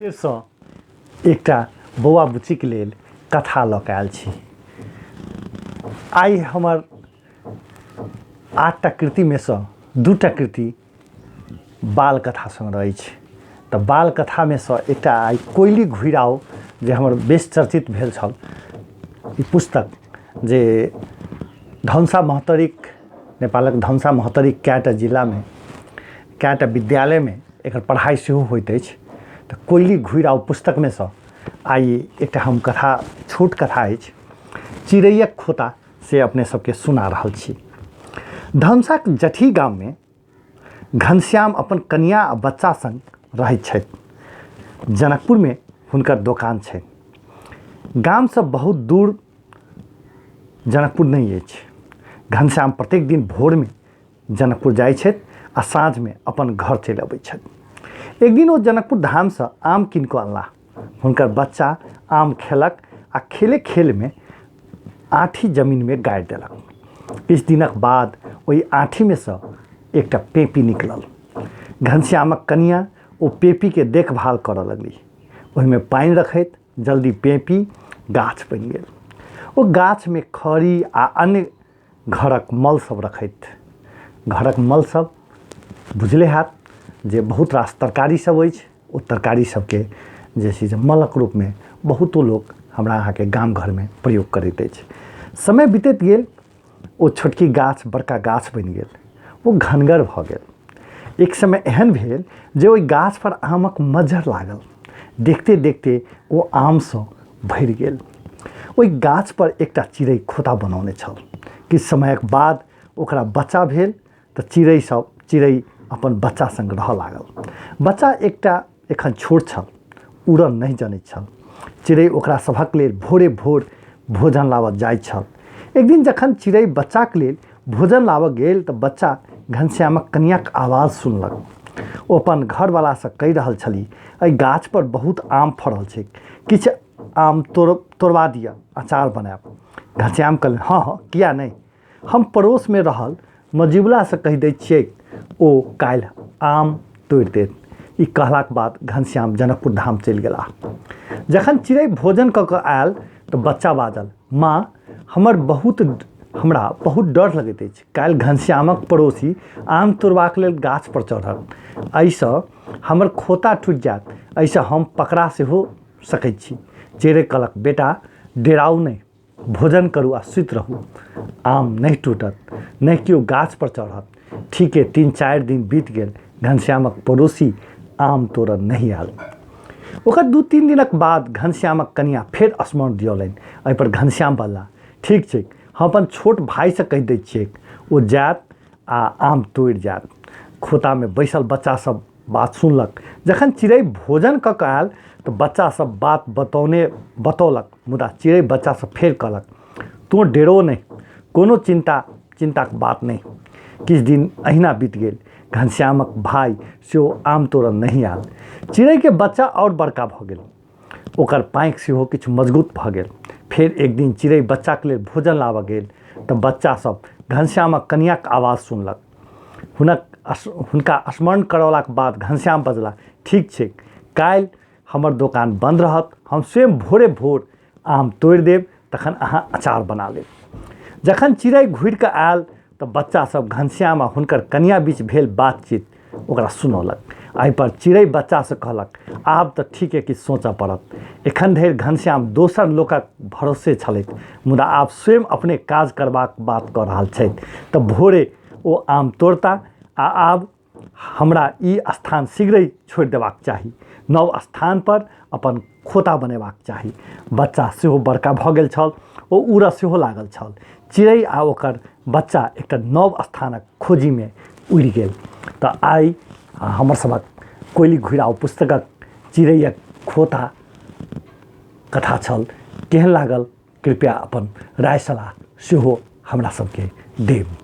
फेरसँ एकटा बौआ बुच्चीके लेल कथा लऽ कऽ आयल छी। आइ हमर 8टा कृतिमे सँ 2टा कृति बाल कथा सङ्ग्रह अछि। तऽ बाल कथामे सँ एकटा आइ कोइली घुरि आउ जे हमर बेस चर्चित भेल छल ई पुस्तक जे धनुषा महोत्तरीक नेपालक धनुषा महोत्तरीक कएटा जिलामे कएटा विद्यालयमे एकर पढ़ाइ सेहो होइत अछि। तऽ कोइली घुरि आउ पुस्तकमे सँ आइ एकटा हम कथा छोट कथा अछि चिड़ैयक खोता से अपने सबके सुना रहल छी। धनुषाक जटही गाममे घनश्याम अपन कनिया आ बच्चा संग रहैत छथि। जनकपुरमे हुनकर दोकान छनि। गामसँ बहुत दूर जनकपुर नहि अछि। घनश्याम प्रत्येक दिन भोरमे जनकपुर जाइ छथि आ साँझमे अपन घर चलि अबै छथि। एक दिन ओ जनकपुर धामसँ आम कीन कऽ अनलाह। हुनकर बच्चा आम खेलक आ खेले खेलमे आँठी जमीनमे गाड़ि देलक। किछु दिनक बाद ओहि आँठीमे सँ एकटा पेपी निकलल। घनश्यामक कनिया ओ पेपीके देखभाल करऽ लगली। ओहिमे पानि रखैत जल्दी पेपी गाछ बनि गेल। ओ गाछमे खड़ी आ अन्य घरक मल सब रखैत। घरक मल सब बुझले हैत जे बहुत रास तरकारी सब अछि ओ तरकारी सबके जे छै से मलक रूपमे बहुतो लोक हमरा अहाँके गाम घरमे प्रयोग करैत अछि। समय बीतैत गेल ओ छोटकी गाछ बड़का गाछ बनि गेल ओ घनगर भऽ गेल। एक समय एहन भेल जे ओहि गाछपर आमक मज्जर लागल। देखते देखते ओ आमसँ भरि गेल। ओहि गाछपर एकटा चिड़ै खोता बनौने छल। किछु समयक बाद ओकरा बच्चा भेल तऽ चिड़ै सब चिड़ै अपन बच्चा सङ्ग रहऽ लागल। बच्चा एकटा एखन छोट छल, उड़ऽ नहि जनैत छल। चिड़ै ओकरा सभक लेल भोरे भोर भोजन लाबऽ जाइत छल। एक दिन जखन चिड़ै बच्चाक लेल भोजन लाबऽ गेल तऽ बच्चा घनश्यामक कनियाक आवाज सुनलक। ओ अपन घरवलासँ कहि रहल छली, एहि गाछपर बहुत आम फड़ल छैक, किछु आम तोड़बा दिअ, अचार बनायब। घनश्याम कहलनि, हँ हँ किया नहि, हम पड़ोसमे रहल मजिबलासँ कहि दैत छियैक, ओ काल्हि आम तोड़ि देत। ई कहलाक बाद घनश्याम जनकपुर धाम चलि गेलाह। जखन चिड़ै भोजन कऽ कऽ आयल तऽ बच्चा बाजल, माँ हमरा बहुत डर लगैत अछि। काल्हि घनश्यामक पड़ोसी आम तोड़बाक लेल गाछपर चढ़ल। एहिसँ हमर खोता टूटि जायत। एहिसँ हम पकड़ा सेहो सकैत छी। चिड़ै कहलक, बेटा डेराउ नहि, भोजन करू आ सुति रहू। आम नहि टूटत, नहि केओ गाछपर चढ़त। ठीके 3-4 दिन बीत गेल। घनश्यामक पड़ोसी आम तोड़ऽ नहि आयल। ओकर 2-3 दिनक बाद घनश्यामक कनिया फेर स्मरण दियौलनि। एहिपर घनश्याम बजला, ठीक छैक, हम अपन छोट भाइसँ कहि दैत छियैक, ओ जायत आ आम तोड़ि जायत। खोतामे बैसल बच्चा सब बात सुनलक। जखन चिड़ै भोजन कऽ कऽ आयल तऽ बच्चा सब बात बतौलक, मुदा चिड़ै बच्चा सब फेर कहलक, तोँ डेरो नहि, कोनो चिन्ताक बात नहि। किछु दिन अहिना बीत गेल। घनश्यामक भाइ सेहो आम तोड़ऽ नहि आयल। चिड़ैके बच्चा आओर बड़का भऽ गेल। ओकर पाँखि सेहो किछु मजगूत भऽ गेल। फेर एक दिन चिड़ै बच्चाके लेल भोजन लाबऽ गेल तऽ बच्चा सब घनश्यामक कनियाक आवाज सुनलक। हुनका स्मरण करौलाक बाद घनश्याम बजला, ठीक छैक, काल्हि हमर दोकान बन्द रहत, हम स्वयं भोरे भोर आम तोड़ि देब, तखन अहाँ अचार बना लेब। जखन चिड़ै घुरि कऽ आयल तऽ बच्चा सब घनश्याम आ हुनकर कनिया बीच भेल बातचीत ओकरा सुनौलक। एहिपर चिड़ै बच्चासँ कहलक, आब तऽ ठीके किछु सोचऽ पड़त। एखन धरि घनश्याम दोसर लोकक भरोसे छलथि, मुदा आब स्वयं अपने काज करबाक बात कऽ रहल छथि। तऽ भोरे ओ आम तोड़ता आ आब हमरा ई स्थान शीघ्रे छोड़ि देबाक चाही। नव स्थानपर अपन खोता बनेबाक चाही। बच्चा सेहो बड़का भऽ गेल छल, ओ उड़ऽ सेहो लागल छल। चिड़ै आ ओकर बच्चा एकटा नव स्थानक खोजीमे उड़ि गेल। तऽ आइ हमर सभक कोइली घुरि आउ पुस्तकक चिड़ैक खोता कथा छल। केहन लागल कृपया अपन राय सलाह सेहो हमरा सबके देब।